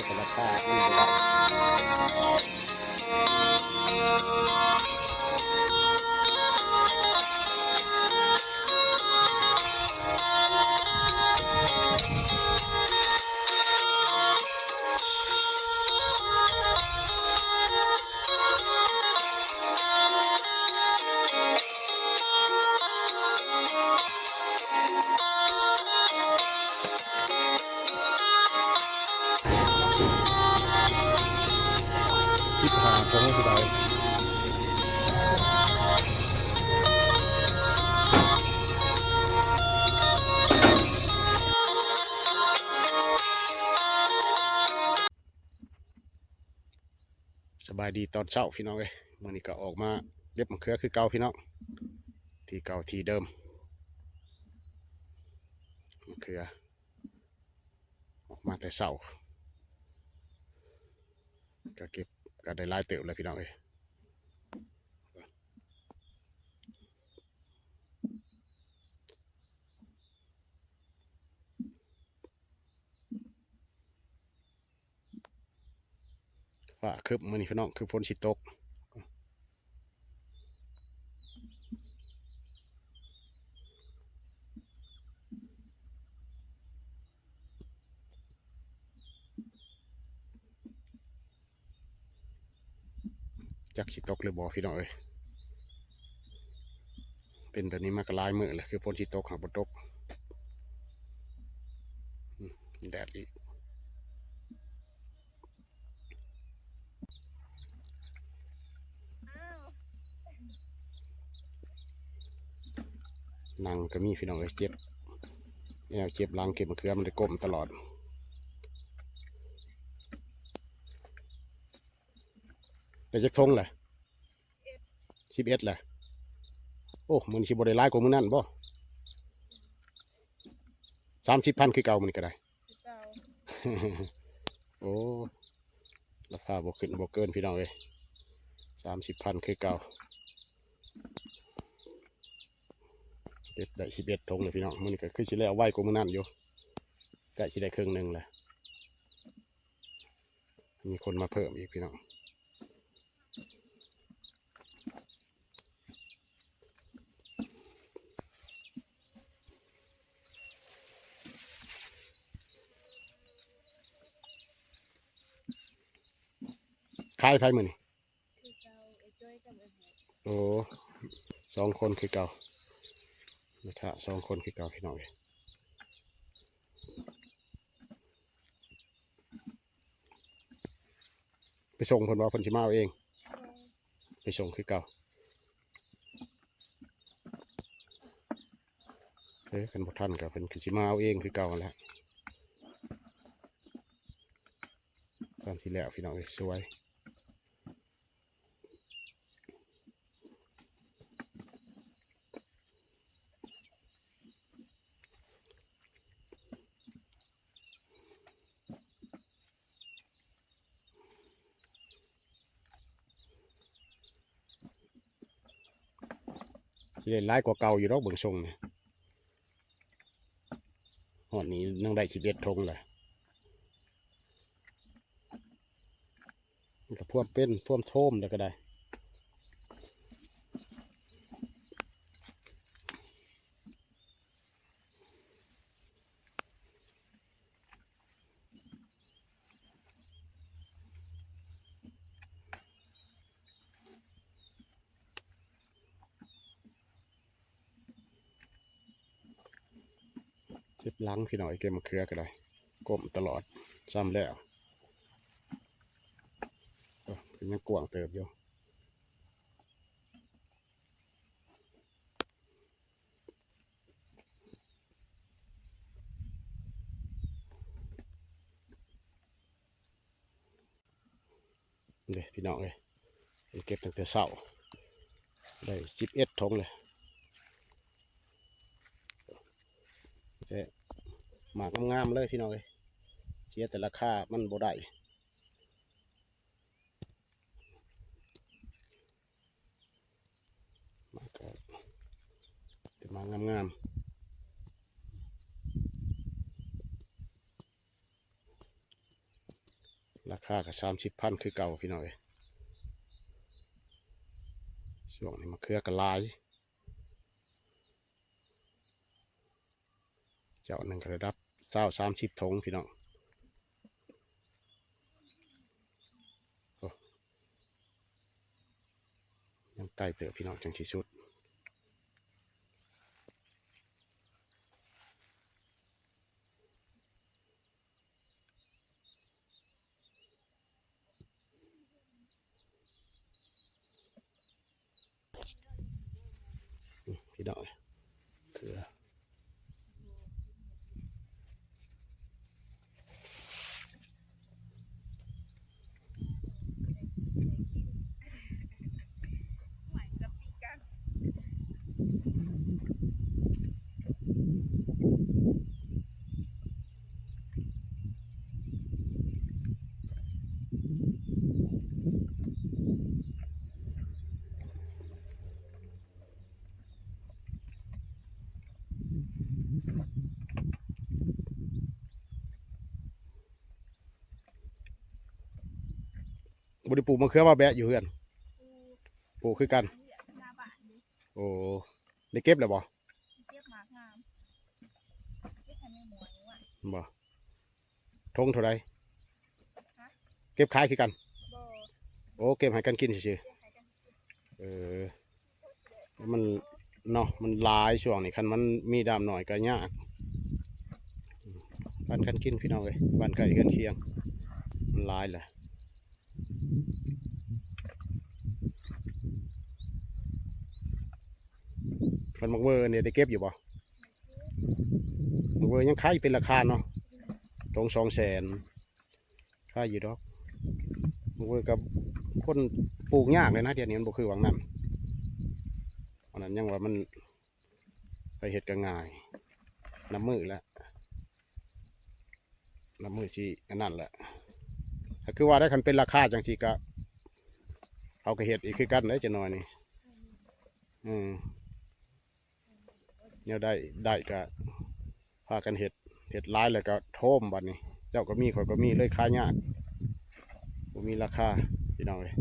ສຳລັບປາ ສະບາຍດີຕອນເຊົ້າພີ່ນ້ອງເອີຍ, ມື້ນີ້ກໍອອກມາເກັບມະເຂືອຄືເກົ່າພີ່ນ້ອງ, ທີ່ເກົ່າທີ່ເດີມ. ມະເຂືອອອກມາແຕ່ເຊົ້າ ກໍເກັບ ກໍໄດ້ຫຼາຍເຕີບແລ້ວພີ່ນ້ອງເອີຍ. ຟ້າຄຶ້ມມື້ນີ້ພີ່ນ້ອງ ຄືຝົນຊິຕົກ. ຈັກຊິຕົກຫຼືບໍ່ພີ່ນ້ອງເອີຍ, ເປັນແບບນີ້ມາກໍຫຼາຍມື້ແລ້ວ ຄືຝົນຊິຕົກຫາກບໍ່ຕົກ. ອືມ ແດດອີກ. ນັ່ງກໍມີພີ່ນ້ອງເອີຍ, ເຈັບແອວເຈັບຫຼັງ ເກັບມະເຂືອມັນໄດ້ກົ້ມຕະຫຼອດ. ໄດ້ຈັກຖົງແຫຼະ? ສິບເອັດແຫຼະ. ໂອ້ ມື້ນີ້ຊິບໍ່ໄດ້ຫຼາຍກວ່າມື້ນັ້ນບໍ່? ສາມສິບພັນຄືເກົ່າ ມື້ນີ້ກໍໄດ້. ຄືເກົ່າ. ໂອ້ ລາຄາບໍ່ຂຶ້ນບໍ່ເກີນພີ່ນ້ອງເອີຍ, ສາມສິບພັນຄືເກົ່າ. ເກັບໄດ້ສິບເອັດຖົງເລີຍພີ່ນ້ອງ, ມື້ນີ້ກໍຄືຊິແລ້ວໄວກວ່າມື້ນັ້ນຢູ່, ໃກ້ຊິໄດ້ເຄິ່ງໜຶ່ງແລ້ວ. ມີຄົນມາເພີ່ມອີກພີ່ນ້ອງ. ຂາຍໃຜມື້ນີ້? ຄືເກົ່າ ເອື້ອຍຈ້ອຍກັບເອື້ອຍແຮດ. ໂອ້ ສອງຄົນຄືເກົ່າ, ແມ່ຄ້າສອງຄົນຄືເກົ່າພີ່ນ້ອງເອີຍ. ໄປສົ່ງເພິ່ນບໍ່ ເພິ່ນຊິມາເອົາເອງ? ໄປສົ່ງຄືເກົ່າ. ເອີ ຄັນບໍ່ທັນກໍເພິ່ນກໍຊິມາເອົາເອງຄືເກົ່າຫັ້ນແຫຼະ. ຕອນທີ່ແລ້ວພີ່ນ້ອງເອີຍ ສວຍ. ຊິໄດ້ຫຼາຍກວ່າເກົ່າຢູ່ດອກເບິ່ງຊົງນີ້. ຮອດນີ້ຍັງໄດ້ສິບເອັດຖົງແຫຼະ. ມັນກໍພວມເປັນພວມໂທມແລ້ວກໍໄດ້. ເຈັບຫຼັງພີ່ນ້ອງ ເກັບມະເຂືອກໍໄດ້ ກົ້ມຕະຫຼອດ ຊ້ຳແລ້ວ. ໂອ້ ກໍຍັງກວ້າງເຕີບຢູ່. ເດ້ພີ່ນ້ອງເອີຍ ເກັບຕັ້ງແຕ່ເຊົ້າ ໄດ້ສິບເອັດຖົງເລີຍ. ແຕ່ໝາກງາມໆເລີຍພີ່ນ້ອງເອີຍ ເສຍແຕ່ລາຄາມັນບໍ່ໄດ້. ໝາກກໍເປັນໝາກງາມໆ. ລາຄາກໍສາມສິບພັນຄືເກົ່າພີ່ນ້ອງເອີຍ. ຊ່ວງນີ້ມະເຂືອກໍຫຼາຍ ເຈົ້າໜຶ່ງກໍໄດ້ຮັບຊາວສາມສິບຖົງພີ່ນ້ອງ. ໂອ້ ຍັງໄກເຕີບພີ່ນ້ອງ ຈັ່ງຊິສຸດ. ອືມ ພີ່ນ້ອງເອີຍ ເຄືອ ບໍ່ໄດ້ປູກມະເຂືອວ່າແບະຢູ່ເຮືອນ? ປູກຄືກັນ. ໂອ້ ໄດ້ເກັບແລ້ວບໍ່? ເກັບໝາກງາມ ເກັບໃຫ້ແມ່ໝວຍວ່າ ບໍ່ ຖົງເທົ່າໃດ? ຮະ? ເກັບຂາຍຄືກັນ? ບໍ່ ໂອ້ ເກັບໃຫ້ກັນກິນຊື່ໆ. ເອີ ມັນເນາະ ມັນຫຼາຍຊ່ວງນີ້ ຄັນມັນມີດາມໜ້ອຍກໍຍາກ ປັນກັນກິນພີ່ນ້ອງເອີຍ ບ້ານໃກ້ເຮືອນຄຽງ ມັນຫຼາຍແຫຼະ. ຄັນໝາກເວີນີ້ໄດ້ເກັບຢູ່ບໍ່? ໝາກເວີຍັງຂາຍເປັນລາຄາເນາະ ຖົງສອງແສນ ຂາຍຢູ່ດອກ. ໝາກເວີກໍຄົນປູກຍາກເລີຍນະ ດຽວນີ້ມັນບໍ່ຄືຫວ່າງນັ້ນ. ອັນນັ້ນຍັງວ່າມັນ ໃຜເຮັດກໍງ່າຍ ນັບມື້ແຫຼະ ນັບມື້ຊິອັນນັ້ນແຫຼະ. ກໍຄືວ່າໄດ້ ຄັນເປັນລາຄາຈັ່ງຊີ້ກໍ ເຮົາກໍເຮັດອີກຄືກັນເດ້ ຈັກໜ້ອຍນີ້. ອືມ ແນວໃດໄດ້ກໍພາກັນເຮັດ ເຮັດຫຼາຍແລ້ວກໍໂທມ ບັດນີ້ເຈົ້າກໍມີ ຂ້ອຍກໍມີ ເລີຍຂາຍຍາກ ບໍ່ມີລາຄາພີ່ນ້ອງເອີຍ.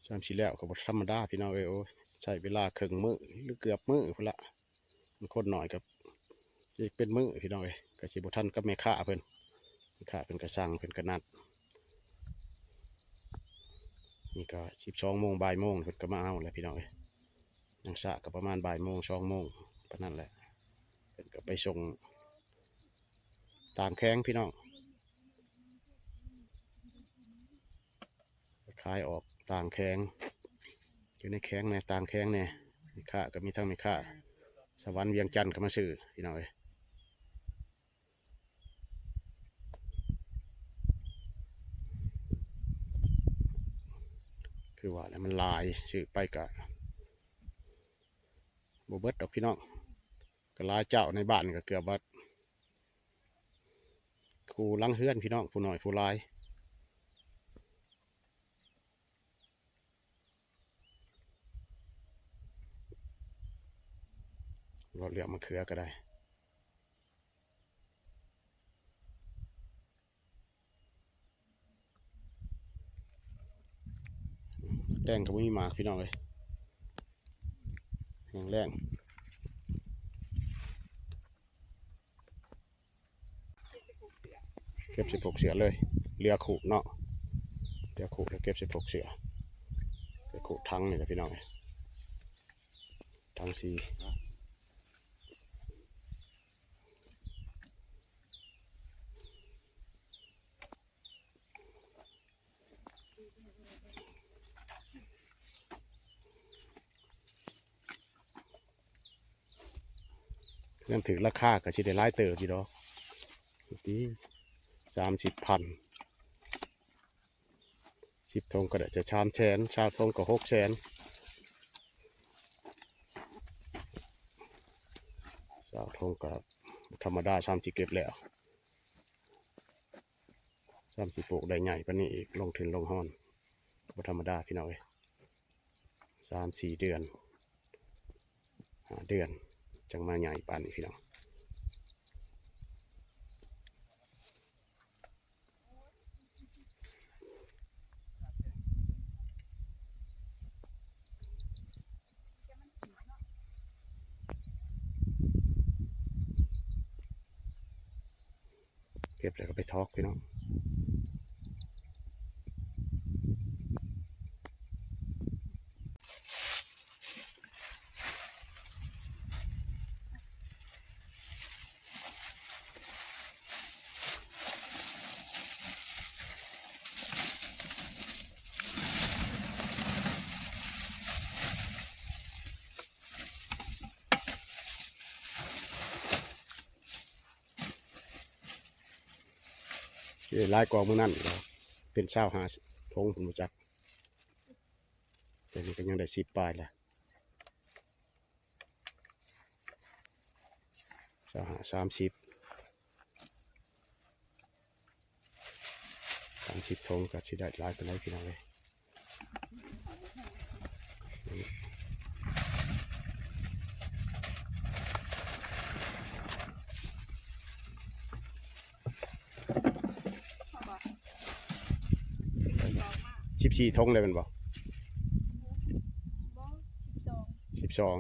ຊ່ຳຊິແລ້ວກໍບໍ່ທຳມະດາພີ່ນ້ອງເອີຍ. ໂອ້ຍ ໃຊ້ເວລາເຄິ່ງມື້ ຫຼື ເກືອບມື້ພຸ້ນລະ. ຄົນໜ້ອຍກໍຊິເປັນມື້ພີ່ນ້ອງເອີຍ ກໍຊິບໍ່ທັນກັບແມ່ຄ້າເພິ່ນ. ແມ່ຄ້າເພິ່ນກໍສັ່ງ ເພິ່ນກໍນັດ ນີ້ກໍສິບສອງໂມງ ບ່າຍໂມງ ເພິ່ນກໍມາເອົາແລ້ວພີ່ນ້ອງເອີຍ. ຍັງຊະກໍປະມານບ່າຍໂມງ ສອງໂມງປານນັ້ນແຫຼະ ເພິ່ນກໍໄປສົ່ງຕ່າງແຂວງພີ່ນ້ອງ. ຂາຍອອກຕ່າງແຂວງ ຢູ່ໃນແຂວງແດ່ ຕ່າງແຂວງແດ່. ແມ່ຄ້າກໍມີທັງແມ່ຄ້າສະຫວັນ ວຽງຈັນ ກໍມາຊື້ພີ່ນ້ອງເອີຍ. ຄືວ່າແຫຼະ ມັນຫຼາຍ ຊື້ໄປກໍບໍ່ເບິດດອກພີ່ນ້ອງ. ກໍຫຼາຍເຈົ້າ ໃນບ້ານກໍເກືອບວ່າຄູ່ຫຼັງເຮືອນພີ່ນ້ອງ ຜູ້ໜ້ອຍຜູ້ຫຼາຍ. ເວົ້າເລື່ອງມະເຂືອກໍໄດ້ ແດງກໍບໍ່ມີໝາກພີ່ນ້ອງເອີຍ ແຫ້ງແລ້ງ. ເກັບໃສ່ປົກເສື້ອເລີຍ ເຫຼືອຂູດເນາະ ເຫຼືອຂູດແລ້ວເກັບໃສ່ປົກເສື້ອ ເກັບຂູດຖັງນີ້ແຫຼະພີ່ນ້ອງເອີຍ ຖັງສີ. ຄັນຖືກລາຄາກໍຊິໄດ້ຫຼາຍເຕີບຢູ່ດອກ ຕິ ສາມສິບພັນ ສິບຖົງກໍໄດ້ຈະສາມແສນ ຊາວຖົງກໍຫົກແສນ ຊາວຖົງກໍທຳມະດາ ຊ່ຳຊິເກັບແລ້ວ. ຊ້ຳຊິປູກໄດ້ໃຫຍ່ປານນີ້ອີກ ລົງທຶນລົງຮອນບໍ່ທຳມະດາພີ່ນ້ອງເອີຍ. ສາມສີ່ເດືອນ ຫ້າເດືອນ ຈັ່ງມາໃຫຍ່ປານນີ້ພີ່ນ້ອງ. ເກັບແລ້ວກໍໄປຖອກພີ່ນ້ອງ. ເອີ ຫຼາຍກວ່າມື້ນັ້ນ ເປັນຊາວຫ້າຖົງພຸ້ນບໍ່ຈັກ. ແຕ່ນີ້ກໍຍັງໄດ້ສິບປາຍລະ ຊາວຫ້າ ສາມສິບ ສາມສິບຖົງກໍຊິໄດ້ຫຼາຍປານໃດພີ່ນ້ອງເອີຍ. ສິບສີ່ຖົງແລ້ວແມ່ນບໍ່? ສິບສອງ ສິບສອງ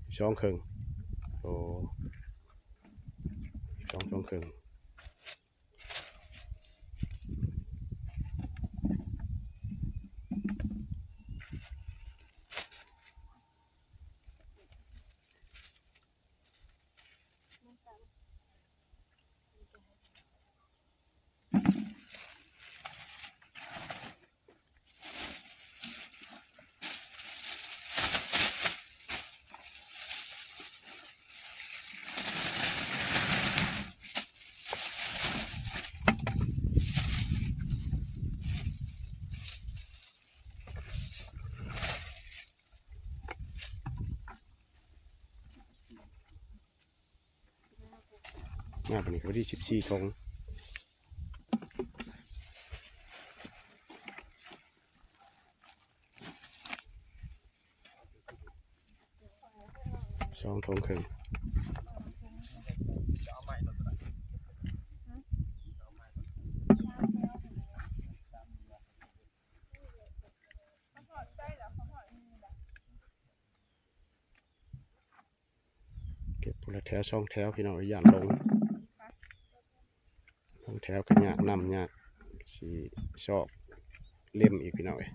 ສິບສອງເຄິ່ງ. ໂອ້ ສິບສອງຖົງເຄິ່ງ. ມາບັດນີ້ກໍພໍດີສິບສີ່ຖົງ. ສອງຖົງເຄິ່ງ. ເກັບຄົນລະແຖວສອງແຖວພີ່ນ້ອງເອີຍ ຢ້ານຫຼົງ. ສອງແຖວກໍຍາກນຳ ຍາກຊິຊອກເລັມອີກພີ່ນ້ອງເອີຍ.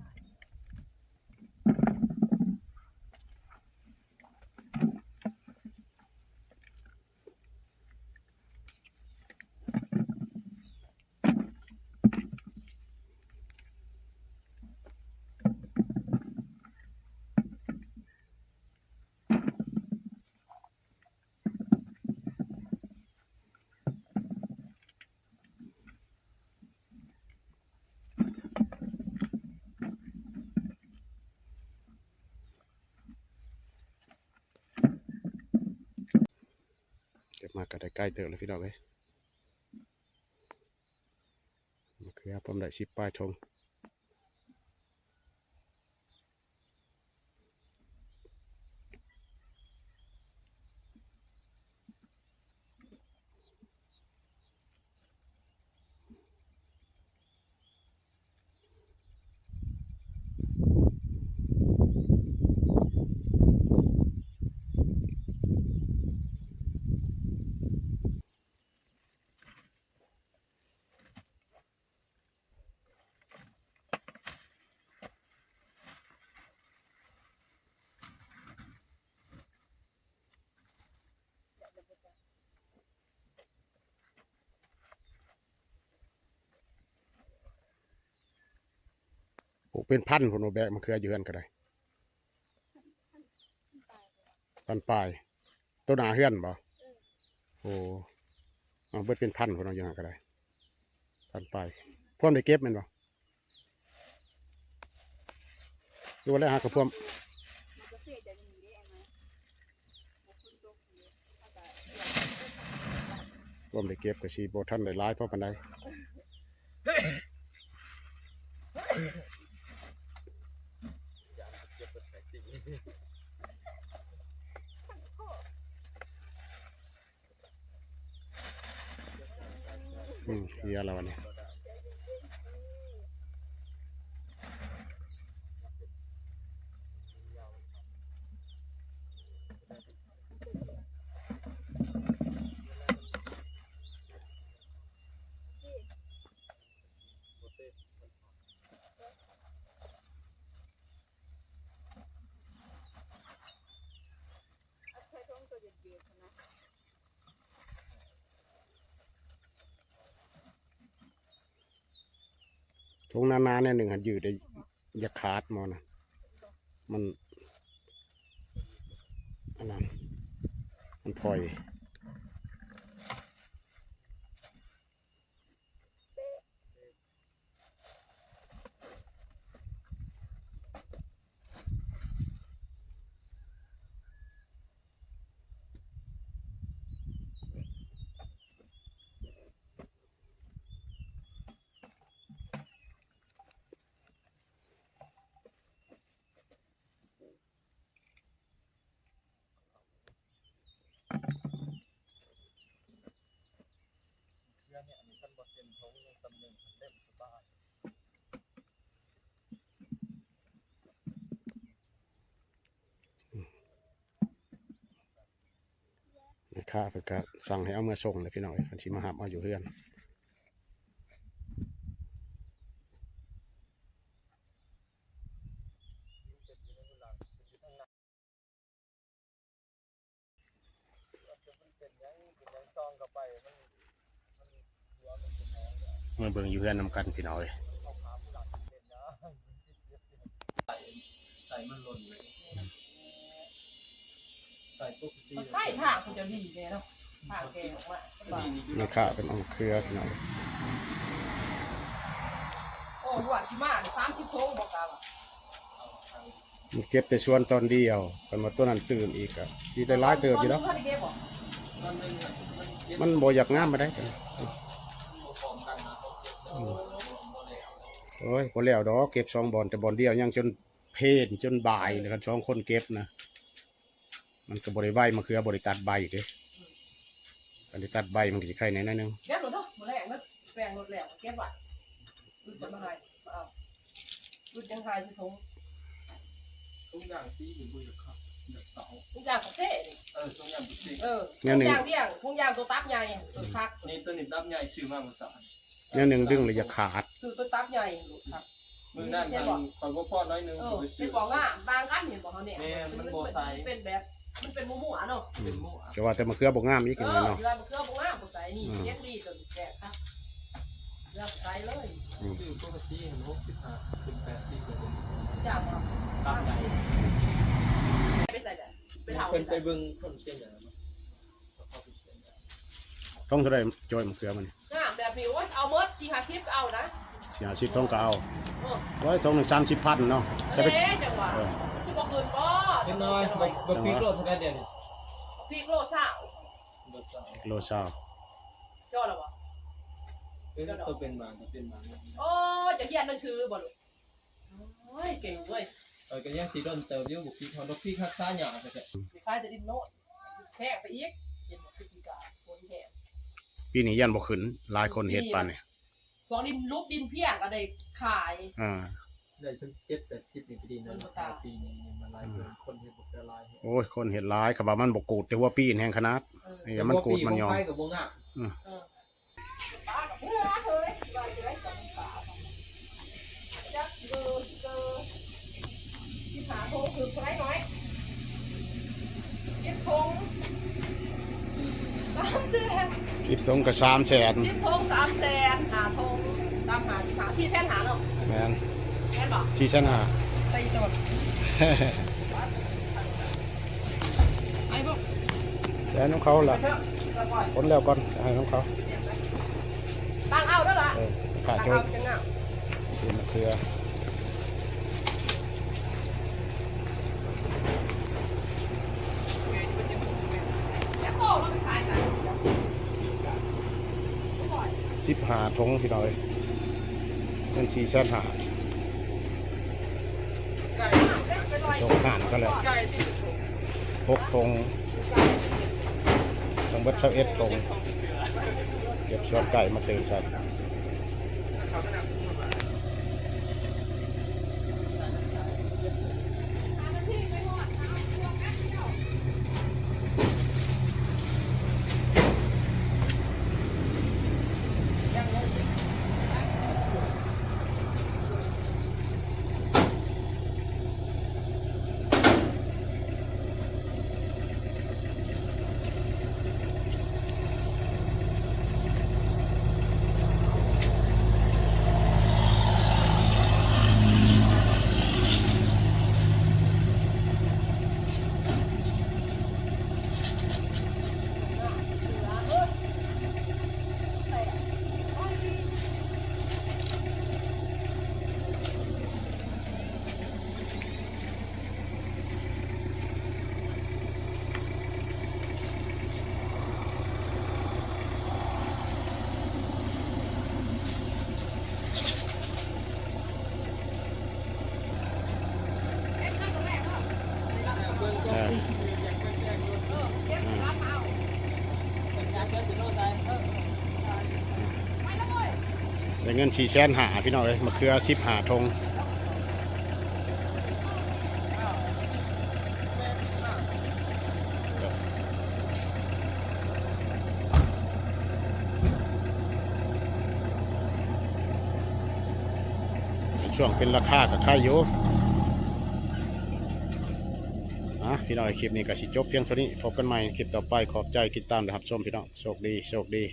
ເກັບມາກໍໄດ້ໄກເຕີບແລ້ວພີ່ນ້ອງເອີຍ. ມະເຂືອພ້ອມໄດ້ສິບປາຍຖົງ. ໂອ້ ເປັນພັນພຸ້ນ ແບກມະເຂືອຢູ່ເຮືອນກໍໄດ້. ພັນປາຍ ໂຕໜ້າເຮືອນບໍ່? ໂອ້ ເອົາເບິດເປັນພັນພຸ້ນເນາະ ຢູ່ຫັ້ນກໍໄດ້ ພັນປາຍ. ພວມໄດ້ເກັບແມ່ນບໍ່? ຫຼືວ່າແລ້ວຫາກະພວມ ພວມໄດ້ເກັບກໍຊິບໍ່ທັນໄດ້ຫຼາຍພໍປານໃດ. ອືມ ເຫື່ອແລ້ວບັດນີ້. ຖົງໜາໆ ແນວໜຶ່ງຫັ້ນຢືດໄດ້ ຢ່າຂາດໝໍນະ ມັນ ອັນນັ້ນ ມັນພອຍ. ແມ່ຄ້າເພິ່ນກະສັ່ງໃຫ້ເອົາເມືອສົ່ງແຫຼະພີ່ນ້ອງເອີຍ ເພິ່ນຊິມາຮັບເອົາຢູ່ເຮືອນ. ມາເບິ່ງຢູ່ເຮືອນນຳກັນພີ່ນ້ອງເອີຍ. ໃສ່ມັນຫຼົ່ນເລີຍ ໃສ່ປົກກະຕິ ໃສ່ທາງເຂົາເຈົ້າດີແດ່ເນາະ ທາງແກອອກມາສະບາຍ. ແມ່ຄ້າເພິ່ນເອົາເຄືອພີ່ນ້ອງ ໂອ້ ວ່າຊິມາສາມສິບຖົງບໍ່ກະວ່າ ມັນເກັບແຕ່ສວນຕອນດຽວ ຄັນວ່າຕົວນັ້ນຕື່ມອີກກະຊິໄດ້ຫຼາຍເຕີບຢູ່ດອກ. ມັນບໍ່ຢາກງາມປານໃດ. ອືມ ໂອ້ຍ ບໍ່ແລ້ວດອກ ເກັບສອງບ່ອນ ແຕ່ບ່ອນດຽວຍັງຈົນເພນຈົນບ່າຍເລີຍ ຄັນສອງຄົນເກັບນະ ມັນກໍບໍ່ໄດ້ໄວ ມະເຂືອບໍ່ໄດ້ຕັດໃບເດ້ ຄັນໄດ້ຕັດໃບມັນກໍຊິໄຄແດ່ໜ້ອຍໜຶ່ງ. ແລ້ວໂລດເດີ ມື້ແລງເດີ ແປງໂລດແລ້ວເກັບໄວ້ ອຶດຈະມາໃຫ້ ມາເອົາ ອຶດຍັງຫາຊິຖົງ ຖົງຢາງສີນີ້ບໍ່ຢາກຄັກ ຢາກເຕົາ ຖົງຢາງກາເຟນີ້ ເອີ ຖົງຢາງກາເຟ ເອີ ແນວໜຶ່ງ ຖົງຢາງວຽງ ຖົງຢາງໂຕຕັບໃຫຍ່ ເອີ ຄັກ ນີ້ ໂຕນີ້ຕັບໃຫຍ່ ຊື້ມາມື້ເຊົ້າ ແນວໜຶ່ງດຶງແລ້ວຢາກຂາດ ຊື້ໂຕຕັບໃຫຍ່ ຄັກ. ມື້ນັ້ນຫັ້ນຂ້ອຍບໍ່ພໍໜ້ອຍໜຶ່ງ ເອີ ຂ້ອຍໄປຊື້ ເປັນບໍ່ງາມ ຕ່າງກັນເຫັນບໍ່ເຮົານີ້ ແມ່ນ ມັນບໍ່ໃສ່ ມັນເປັນແບບ ມັນເປັນມົວໆເນາະ ເປັນມົວ ແຕ່ວ່າແຕ່ມະເຂືອອບໍ່ງາມອີກ ເອີ ເນາະ ເຂືອ ມະເຂືອບໍ່ງາມ ບໍ່ໃສ່ນີ້ ອືມ ສຽງດີຕົວນີ້ແປກຄັກ ເຂືອໃສ່ເລີຍ ອືມ ຊື້ປົກກະຕິຫັ້ນຫົກສິບຫ້າ ຂຶ້ນແປດສິບ ຢາກບໍ່ ຕັບໃຫຍ່ ໄປໃສ່ແລ້ວ ໄປເຖົ້າ ເພິ່ນໄປເບິ່ງເພິ່ນເປັນຫຍັງເນາະ. ຖົງເທົ່າໃດ ຈອຍ ມະເຂືອມັນນີ້? ງາມແບບນີ້ ໂອ້ຍ ເອົາໝົດ ສີ່ຫ້າສິບກໍເອົານະ ສີ່ຫ້າສິບຖົງກໍເອົາ ໂອ້ຍ ຖົງໜຶ່ງສາມສິບພັນເນາະ ເອີ ຈັງຫວະ ເອີ ມັນຊິບໍ່ຂຶ້ນບໍ່ ຈັກໜ້ອຍ ບັກ ບັກພິກໂລເທົ່າໃດດຽວນີ້? ພິກໂລຊາວ ໂລຊາວ ຈ່ອຍແລ້ວບໍ່? ເອີ ໂຕເປັນບາງກໍເປັນບາງ ໂອ້ຍ ຈະຮຽນໜັງສືບໍ່ລູກ? ໂອ້ຍ ເກັ່ງເວີຍ ເອີ ກໍຍັງຊິດົນເຕີບຢູ່ ບໍ່ຄິດຮອດດອກ ພິກຮັກສາຍາກແທ້ໆ ໄປຂາຍແຕ່ດິນໂນດ ແພງໄປອີກ ເຫັນບໍ່ ພະຈິກາ ຝົນແຮງ ປີນີ້ຢ້ານບໍ່ຂຶ້ນ ຫຼາຍຄົນເຮັດປານນີ້ ພວກດິນຫຼຸບດິນພຽງກໍໄດ້ຂາຍ ອ່າ ໄດ້ເຖິງເຈັດແປດສິບນີ້ ປີນີ້ ປີນີ້ມັນຫຼາຍ ອືມ ຄົນເຮັດບໍ່ເຄືອຫຼາຍ ໂອ້ຍ ຄົນເຮັດຫຼາຍ ຄັນວ່າມັນບໍ່ກູດແຕ່ຫົວປີແຮ່ງຂະໜາດ ເອີ ນີ້ມັນກູດມັນຍອມ ເອີ ປາກັບເຮືອເຮີ້ຍ ວ່າຊິໄດ້ສອງປາ ຈັກເບີເບີ ສິບຫ້າຖົງຖືກເທົ່າໃດໜ້ອຍ? ສິບຖົງ ສາມແສນ ສິບຖົງກໍສາມແສນ ສິບຖົງສາມແສນ ຫ້າຖົງ ສາມຫ້າ ສິບຫ້າ ສີ່ແສນຫ້າເນາະ ແມ່ນ ແມ່ນບໍ່? ສີ່ແສນຫ້າ ໄປຕົວ ໄອ້ພວກ ແຕ່ນຳເຂົາລະ ຄົນແລ້ວກ່ອນ ໃຫ້ນຳເຂົາ ຕັ້ງເອົາເດີລະ ເອີ ຂ້າໂຈນ ເອົາຈັງເອົາ ເປັນມະເຂືອ ສິບຫ້າຖົງພີ່ນ້ອງເອີຍ ເງິນສີ່ແສນຫ້າ ໄປສົ່ງຮ້ານເຂົາແລ້ວ ຫົກຖົງ ທັງເບິດຊາວເອັດຖົງ. ເກັບສວນໄກ່ມາຕື່ມໃສ່. ໄດ້ເງິນສີ່ແສນຫ້າ ພີ່ນ້ອງເອີຍ ມະເຂືອສິບຫ້າຖົງ. ຊ່ວງເປັນລາຄາກໍຂາຍຢູ່. ອ່ະ ພີ່ນ້ອງ ຄລິບນີ້ກໍຊິຈົບພຽງເທົ່ານີ້ ພົບກັນໃໝ່ຄລິບຕໍ່ໄປ. ຂອບໃຈຕິດຕາມ ແລະ ຮັບຊົມ ພີ່ນ້ອງ. ໂຊກດີ ໂຊກດີ.